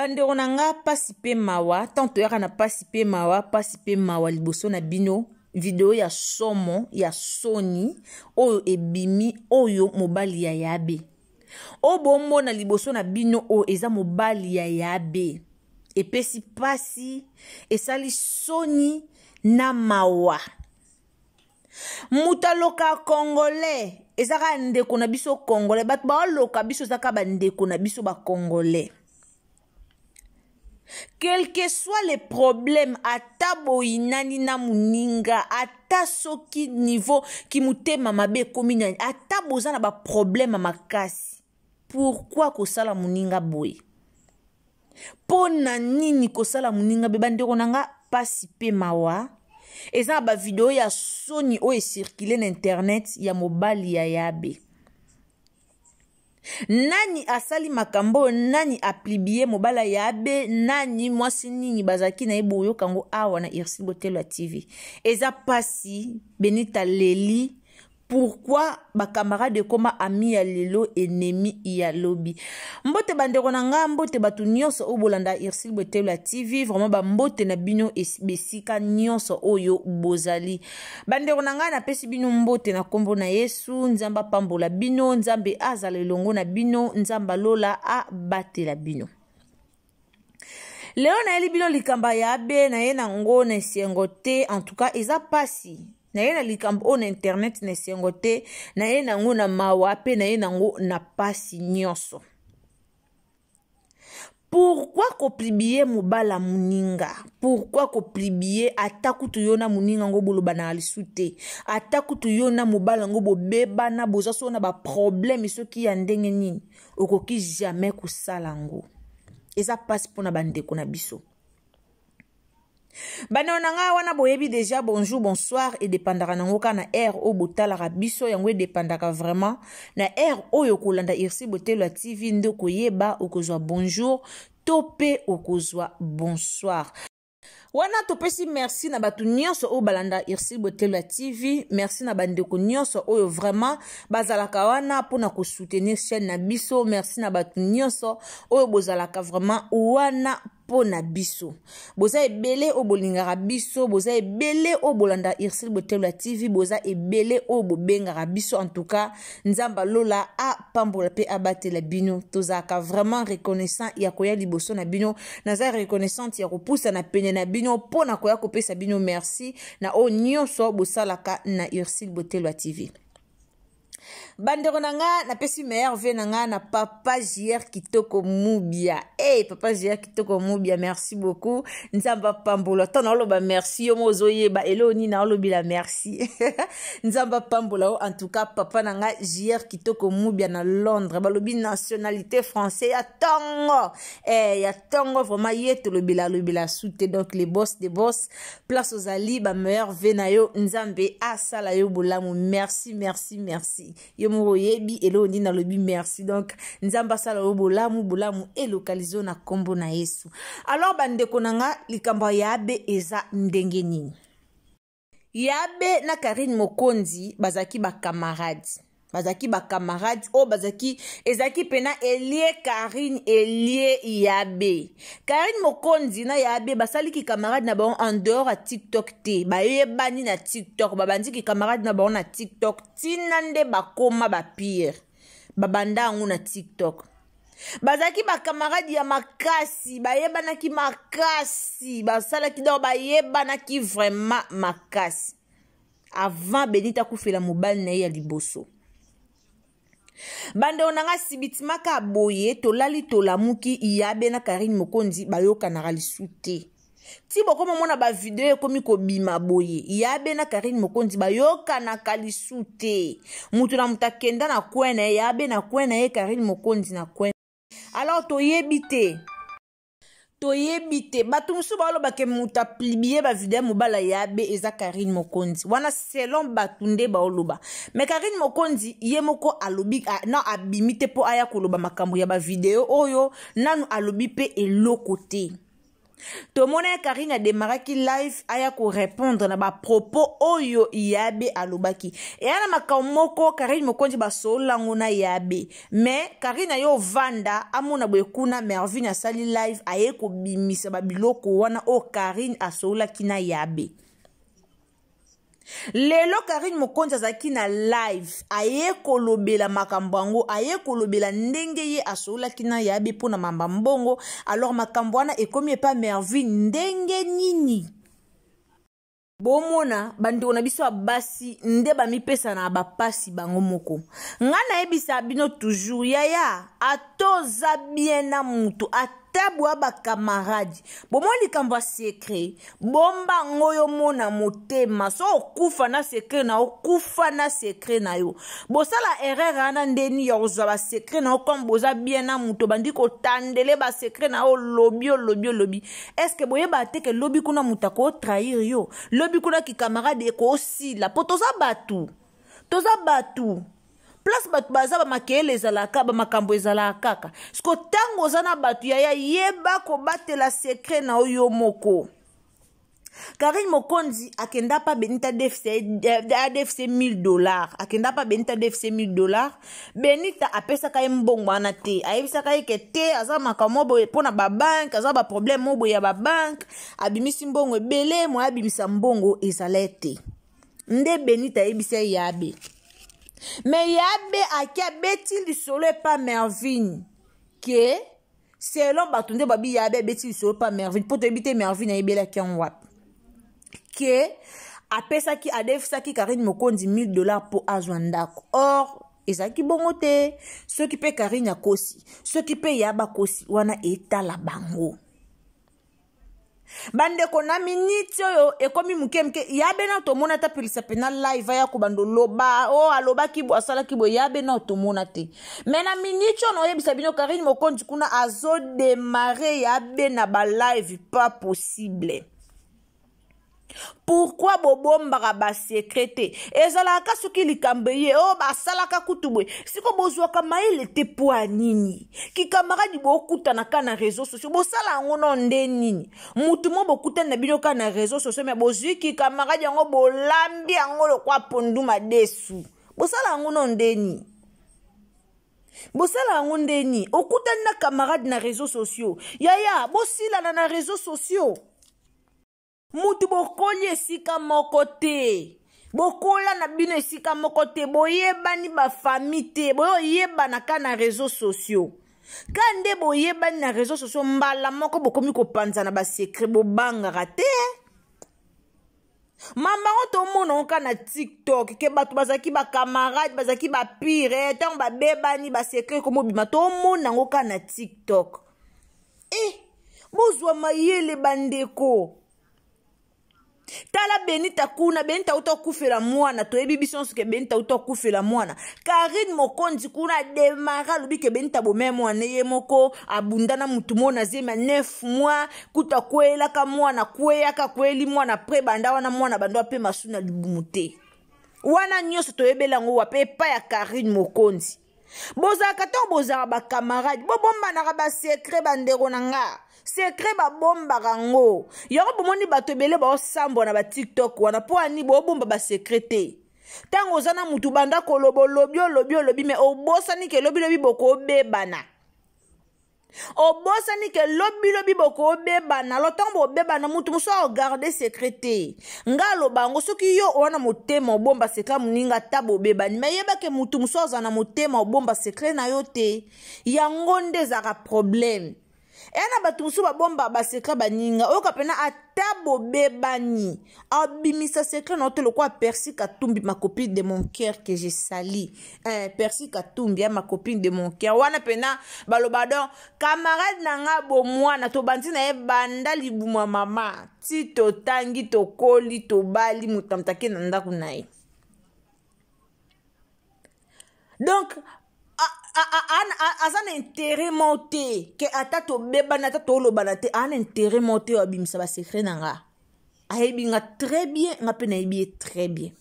Bandeko na nga, pasi pe mawa, tant toyaka na pasi pe mawa, pasi pe mawa liboso na bino, video ya somo ya soni oyo ebimi, oyo mobali ya Yabe. Oyo bomona liboso na bino oyo eza mobali ya Yabe. Epesi pasi, esali soni na mawa. Moto aloka congolais eza kaka ndeko na biso congolais, bato baoloka biso eza kaka bandeko na biso ba congolais. Quel que soit le problème, ata boyinani na moninga, ata soki niveau kimutema mabe ekomi nani, ata boza na ba problème makasi, pourquoi kosala moninga boye? Mpo na nini kosala moninga be? Bandeko na nga, pasi pe mawa. Eza na ba video ya soni oyo ecircule na internet ya mobali ya Yabe. Nani asali makambo oyo? Nani aplibie mobali ya Yabe? Nani mwasi nini bazalaki na ye? Boyoka yango awa na Ursule Botelo ya TV. Eza pasi, Benita leli. Pourquoi ba camarade ekoma ami ya lelo ennemi ya lobi? Mbote bandeko na nga, mbote bato nyonso oyo bolanda Ursule Botelo ya TV, vraiment ba mbote na bino besika nyonso oyo bozali. Bandeko na nga, napesi bino mbote na kombo na Yesu. Nzambe apambola bino, Nzambe azala elongo na bino, Nzambe alola abatela bino. Lelo nayeli bino likambo ya Abe, naye nango na esengo te, en tout cas eza pasi. Naye na likambo oyo na internet na esengo te, naye nango na mawa pe naye nango na pasi nyonso. Pourquoi koplibie mobala moninga? Pourquoi koplibie ata kutu yo na moninga ngo boloba na lisu te? Ata kutu yo na mobala ngo bobebana, boza so na ba problème soki ya ndenge nini, okoki jamais kosala ngo. Eza pasi mpona bandeko na biso. Bandeko na ngai wana boyebi déjà bonjour, bonsoir, edépendaka nango kaka na heure oyo botalaka biso, yango edépendaka vraiment na heure oyo kolanda Ursule Botelo ya TV nde okoyeba okozwa bonjour to pe okozwa bonsoir. Wana topesi merci na bato nyonso oyo balanda Ursule Botelo ya TV, merci na bandeko nyonso oyo vraiment bazalaka wana mpona kosoutenir chaîne na biso, merci na bato nyonso oyo bozalaka vraiment wana mpo na biso. Boza ebele oyo bolingaka biso, boza ebele oyo bolanda Ursule Botelo ya TV, boza ebele oyo bobengaka biso. En tout cas, Nzambe alola apambola pe abatela bino. Tozalaka vraiment reconnaissant ya koya liboso na bino. Naza reconnaissante ya kopusa na pene na bino mpo na koya kopesa bino merci na oyo nyonso bosalaka na Ursule Botelo ya TV. Bandeko na nga, napesi meilleur vœu na nga na papa JR Kitoko Mubia. Hey, papa JR Kitoko Mubia, merci beaucoup. Nzambe apambola. Tant naoloba merci, yo mo ozoyeba eloko nini naolobela merci. Nzambe apambola yo. En tout cas, papa na nga JR Kitoko Mubia na Londres, balobi nationalité français ya tongo. Ya tongo vraiment ye tolobela lobela sute. Donc les boss des boss, place ozali ba meilleur vœu na yo, Nzambe asala yo bolamu. Merci, merci, merci. Yo moko oyebi eloko nini nalobi merci. Donc Nzambe asala yo bolamu, bolamu elokalize yo na kombo na Yesu. Alors bandeko na nga, likambo ya Yabe eza ndenge nini? Yabe na Karine Mokonzi bazalaki ba camarades. Bazalaki ba camarades oyo bazalaki, ezalaki pena elie Karine, elie Yabe. Karine Mokonzi na Yabe basaliki camarade na bango en dehors ya TikTok te. Bayebani na TikTok, babandiki camarade na bango na TikTok tina nde bakoma ba pire. Babanda yango na TikTok. Bazalaki ba camarade ya makasi, bayebanaki makasi, basalaki donc bayebanaki vraiment makasi. Avant Benita kufela mobali na ye ya liboso. Bandeko na nga, sibitimaka boye, tolali tolamuki, Yabe na Karine Mokonzi bayokanaka lisu te. Ti bokoma mona ba video ekomi kobima boye, Yabe na Karine Mokonzi bayokanaka lisu te. Mutu na mutu akenda na coin na ye, Yabe na coin na ye, Karine Mokonzi na coin. Alors toyebi te. Toyebi te. Bato mosusu balobaka moto aplibie ba video ya mobala ya Yabe eza Karine Mokonzi. Wana selon bato nde baoloba. Mais Karine Mokonzi ye moko alobi, ah, non, abimi te po aya koloba makambo ya ba video oyo, nanu alobi pe eloko te. Tomona ye Karine ademaraki live aya korépondre na bapropos oyo Yabe alobaki. Eya na makambo moko Karine Mokonzi basolola yango na Yabe, mais Karine aye ovanda amona boye kuna Mervine asali live aye kobimisa babiloko wana oyo Karine asololaki na Yabe. Lelo Karine Mokonzi azalaki na live aye kolobela makambo yango, aye kolobela ndenge ye asololaki na Yabe mpo na mamba mbongo. Alors makambo wana ekomi epa Mervine ndenge nini? Bomona bandeko na biso ya basi nde bamipesa na bapasi bango moko. Nga nayebisa bino toujours, yaya atoza bien na mutu, ata bwa bakamaradi, bomoni likambo ya secret, bomba yango yo mona motema. So okufa na secret na yo, kufa na secret na yo. Bosala erreur wana ndeni ya kozwa basecret na yo comme boza bien na moto, bandi kotandele basecret na yo, olobi olobi olobi. Est-ce boyeba te ke lobi kuna moto akotrahir yo, lobi kuna kikamarade ekosila? Po toza bato, toza bato. Place bato baza, bamakeyele ezalaka, bamakambo ezalaka kaka. Siko ntango oza na bato, yaya, yeba kobatela secret na yo yo moko. Karine Mokonzi akenda pa Benita adefise 1000 $, akenda pa Benita adefise 1000 $. Benita apesaka ye mbongo wana te, ayebisaka ye ke te, aza makambo boye mpo na babanke, aza baproblème mo boye ya babanke, abimisi mbongo ebele, moye abimisa mbongo ezala te. Nde Benita ayebisa ye Yabe, me Yabe ake abeti lisolo epa Mervine ke selon bato nde babi Yabe abeti lisolo epa Mervine, mpo toyebi te Mervine ayebelaki yango wapi ke apesaki adefisaki Karine Mokonzi 1000 $ mpo azwa ndako. Or ezalaki bongo te. Soki mpe Karine akosi, soki mpe Yabe akosi, wana etala bango. Bandeko, na miniti oyo ekomi moke moke, Yabe na tomona ata pelisa pena live aya kobanda oloba o oh, alobaki bo, asalaki boye. Yabe na tomona te, me na miniti oyo naoyebisa bino, Karine Mokonzi kuna azodémarrer Yabe na balive pas possible. Pourquoi bobombaka basecret te? Ezalaka soki likambo eye oyo basalaka kutu boye, siko bozwaka mayele te. Mpo ya nini kikamaradi bokutanaka na réseau sociaux? Bosala yango no nde nini? Mutu mo bokutani na bino kaka na réseau sociaux, me bozwi kikamaradi yango, bolambi yango lokwa pondu madesu. Bosala yango no ndeni? Bosala yango ndeni? Okutani na camarade na réseau sociaux, yaya, bosilana na réseau sociaux. Mutu bokoli esika moko te, bokola na bino esika moko te, boyebani bafamille te, boyoyebana ka na réseau sociaux. Ka nde boyebani na réseau sociaux, mbala moko bokomi kopanza na basecret. Bobangaka te mambango. Tomona ngo ka na TikTok ke bato bazalaki bakamarade, bazalaki bapire, ntango babebani, basecret komobima. Tomona yango ka na TikTok. E bozwa mayele, bandeko. Tala Benita kuna, Benita uta okufela mwana, toyebi biso nyonso ke Benita uta okufela mwana. Karine Mokonzi kuna adémarrer, alobi ke Benita bomea mwana ye moko, abunda na mutu moko na zemi ya 9 mois, kuta akweyelaka mwana, kweyaka, kweyeli mwana pre banda wana mwana bando ape masu na libumu te. Wana nyonso toyebeli yango wapi? Epai ya Karine Mokonzi. Bozalaka ntango bozalaka bakamarade, bobombanaka basecret. Bandeko na nga, secret babombaka yango. Yango bomoni bato ebele baosambwa na baTikTok wana. Mpo ani bobomba basecret te? Ntango oza na mutu, banda koloba, olobi olobi olobi, me obosani ke lobilobi bokobebana. Obosani ke lobilobi bokobebana. Lo ntango bobebana, mutu mosusu aogarder secret te. Nga aloba yango, soki yo oza na motema obomba secret moninga, ata bobebani, me yebake mutu mosusu aza na motema obomba secret na yo te. Yango nde ezalaka problème. Eya na bato mosusu babomba basecret baninga, oyoka mpena ata bobebani, abimisa secret na yo te. Lokola Persi Katumbi, ma copine de mon cœur que je sali, eh, Persi Katumbi ya ma copine de mon cœur wana mpena baloba donc camarade na nga bomwana, tobandi na ye banda libumu ya mama ti totangi, tokoli, tobali, moto na moto ake na ndako na ye. Donc aza na intérêt mo te ke ata tobebani, ata tolobana te, aa na intérêt mo te oyo abimisa basecret na nga. Ayebi nga très bien, nga mpe nayebi ye très bien.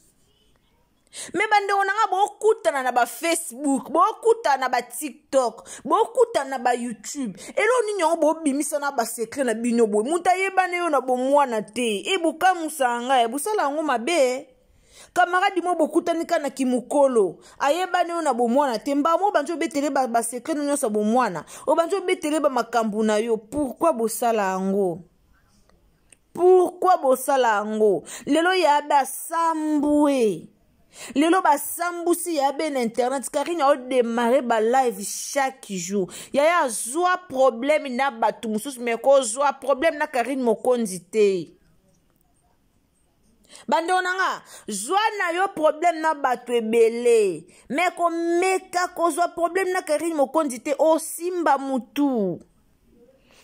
Me bandeko na nga, bokutana na bafacebook, bokutana na batiktok, bokutana na bayoutube, eloko nini yango bobimisa na basekret na bino boye? Moto ayebana yo na bomwana te. E bokamusaka ngai, bosala yango mabe. Camarade mo bokutani kaka na kimokolo, ayebani yo na bomwana te, mbamo obandi obetele basekret no nyonso ya bomwana, obandi obetele bamakambo na yo. Pourkui bosala yango? Pourkui bosala yango? Lelo yabe asambwe, lelo basambusi yabe na internet. Karine aodemare balive chaque jour. Yaya azwa problème na bato mosusu, me kozwa problème na Karine Mokonzi te. Bandeko na nga, zwa na yo problème na bato ebele, me komeka kozwa problème na Karine Mokonzi te. Osimba mutu,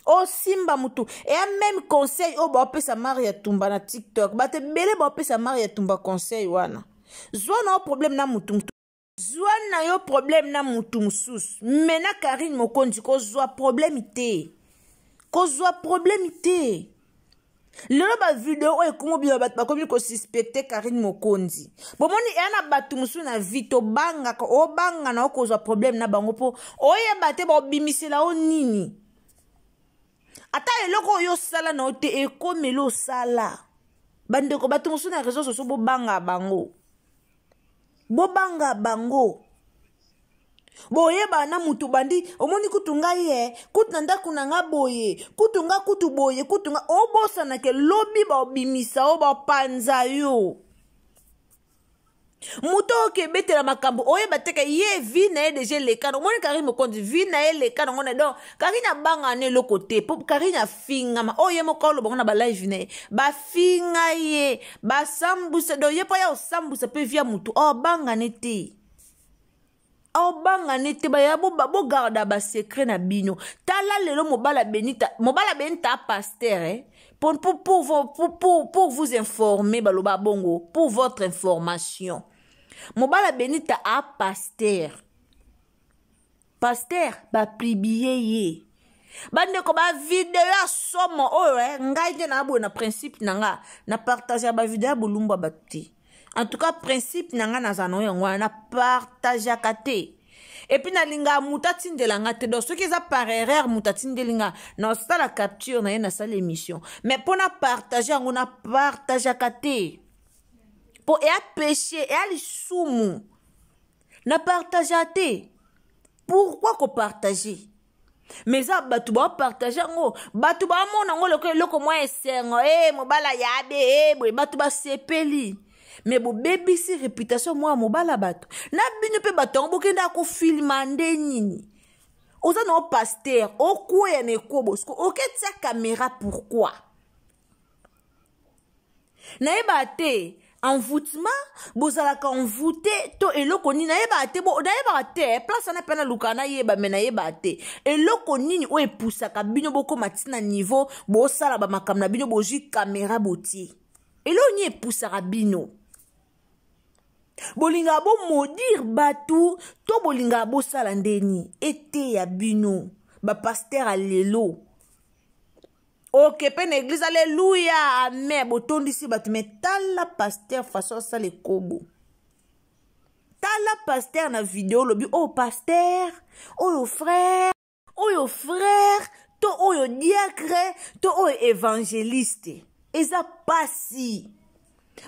osimba mutu. Eya même conseil oyo baopesa Maria Tumba na TikTok. Bato ebele baopesa Maria Tumba conseil wana: zwa na yo problème na mutu, zwa na yo problème na mutu mosusu, me na Karine Mokonzi kozwa problème te, kozwa problème te. Lelo bavideo oyo ekomi obima, bato bakomi kosuspecte Karine Mokonzi. Bomoni, eya na bato mosusu na vie tobangaka, obanga na okozwa problème na bango mpo oyeba te baobimisela yo nini. Ata eloko oyo osala na yo te, ekomeli osala. Bandeko, bato mosusu na réseau sociaux, bobanga bango, bobanga bango. Boyeba na mutu bandi omoni kutu ngai ye kutu na ndako na nga boye, kutu nga kutu boye, kutu nga obosanake. Lobi baobimisa o bapanza yo moto oyo ebetela makambo, oyeba teke ye vi na ye deja elekana. Omoni Karine Mokonzi, vi na ye elekana ngo na. Donc Karine abangaka na eloko te, po Karine afingama oyo ye moko alobango na balive na ye, bafinga ye, basambusa. Donc ye mpo ya osambusa mpe via motu oyo abangane te, aobangane te. Baya bogarda basekret na bino. Tala lelo mobala Benita, mobala Benita pasteur, eh? Pour vous informer, baloba bongo, pour votre information, mobala Benita a pasteur, pasteur bapublie ye. Bandeko, bavideo ya somo oyo, eh, ngai nde na boye na principe na nga, na partage ya bavideo ya bolumbu ya bato te. En tout cas, principe na nga naza na oyo yango wana, na partageaka te. Et puis nalingaka moto atindela nga te. Donc soki eza par erreur moto atindeli nga, nasala capture na ye, nasala émission. Mais mpo na partage yango, na partageaka te, mpo eya péché, eya lisumu. Na partagea te. Pourquoi kopartage? Mais eza bato baopartage yango, bato baomona yango lokola eloko mwa esengo. E mobala yabe e boye, bato basepeli, me bobebisi réputation mwa mobala bato na bino. Mpe bato yango bokendaka kofilma nde nini? Oza na pasteur, okweya na ekobo, siko oketia caméra pourquoi? Nayeba te, envoûtement, bozalaka envoûté to eloko nini? Nayebaka te, nayebaka te place wana mpe naluka nayeba, me nayebaka te eloko nini oyo epusaka bino bokóma ntina niveau bosala bamakambo na bino, bozwi caméra botie. Eloko nini epusaka bino? Bolingaka bomaudire bato to bolingaka bosala ndeni? Eteya bino bapasteur ya lelo. Oke mpe na église, alleluya, amen, botondisi bato. Me tala pasteur façon asala ekobo. Tala pasteur na video, olobi oyo pasteur, oyo frère, oyo frère to oyo diacre to oyo évangéliste. Eza pasi.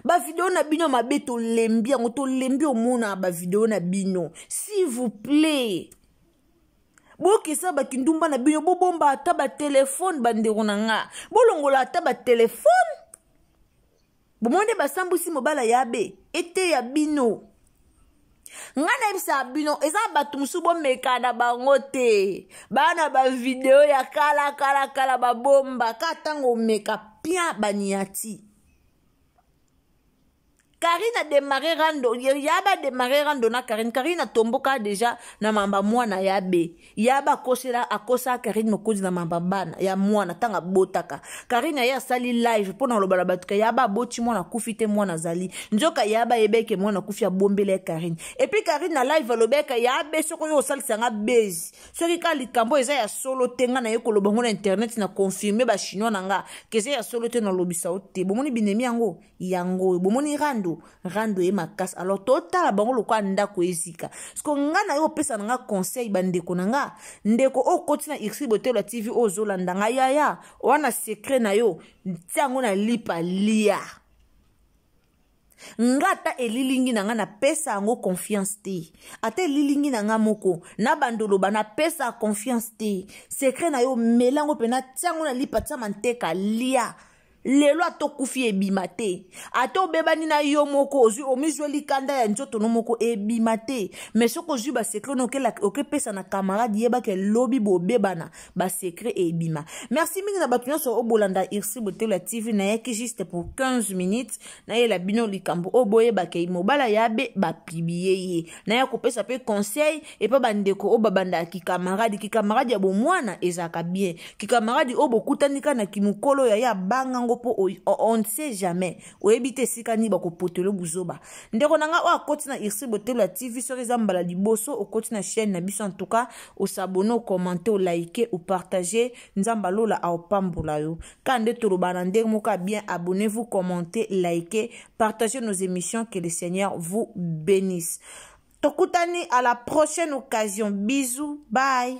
Bavideo na bino mabe, tolembi yango, tolembi omona bavideo na bino. S'il vous plaît, bokesa bakindumba na bino, bobomba ata batelefone. Bandeko na nga, bolongola ata batelefone. Bomoni nde basambwisi mobala yabe. Eteya bino. Ngai nayebisaka bino, eza bato mosusu bomeka na bango te. Baa na bavideo ya kala kala kala, babomba ka ntango omeka pia baniati. Karine ademare rando, yaba ademare rando na Karine. Karine atomboka deja na mamba mwana yabe. Yaba akosela, akosa Karine Mokonzi na mamba bana ya mwana. Ntango abotaka, Karine aye asali live mpo na koloba na bato ke yaba aboti mwana akufi te, mwana azali. Nzoka yaba ayebeke mwana akufi, abombela ye Karine. Et puis Karine na live alobeka yabe: soki oyo osalisanga base, soki kaka likambo eza ya solo te, nga naye koloba ngo na internet na confirme bachinois na nga ke eza ya solo te, nalobisa yo te. Bomoni binemi yango, yango oyo bomoni rando. Rando rando ye makasi. Alors totala bango lokola ndako ezika. Siko nga na yo opesa na nga conseil, bandeko na nga, ndeko oyo okoti na Irsi Botelo ya TV oyo ozolanda nga, yaya, wana secret na yo tia yango na lipa lia. Nga ata elilingi na nga napesa yango confiance te, ata elilingi na nga moko na bandoloba napesa confiance te. Secret na yo mela yango mpena, tia yango na lipa, tia manteka, lia. Lelo ata okufi ebima te, ata obebani na yo moko, ozwi omizweli kanda ya nzoto no moko ebima te. Mais soki ozwi basecret no okepesa na camarade, yebaka elobi bobebana, basecret ebima. Merci mingi na bato nyonso oyo bolanda Irsi Botelo ya TV. Nayaki juste pour 15 minutes nayela bino likambo oyo boyebaka mobala ya be bapibiye ye. Naya kopesa mpe conseil epa bandeko oyo babandaka kikamaradi. Kikamaradi ya bomwana ezalaka bien, kikamaradi oyo bokutani kaka na kimokolo ya ye abangango, mpo on ne sait jamais, oyebi te esika nini bakopotelo buzoba. Ndeko na nga oyo akoti na Irsi Botelo ya TV, soki eza mbala liboso okoti na chaîne na biso, en tout cas osabone, ocommente, olike, opartage, Nzambe alola aopambola yo. Ka nde toloba na ndenge moko ya bien: abonnez-vous, commentez, likez, partagez nos émissions. Que le Seigneur vous bénisse. Tokutani à la prochaine occasion. Bisous, bye.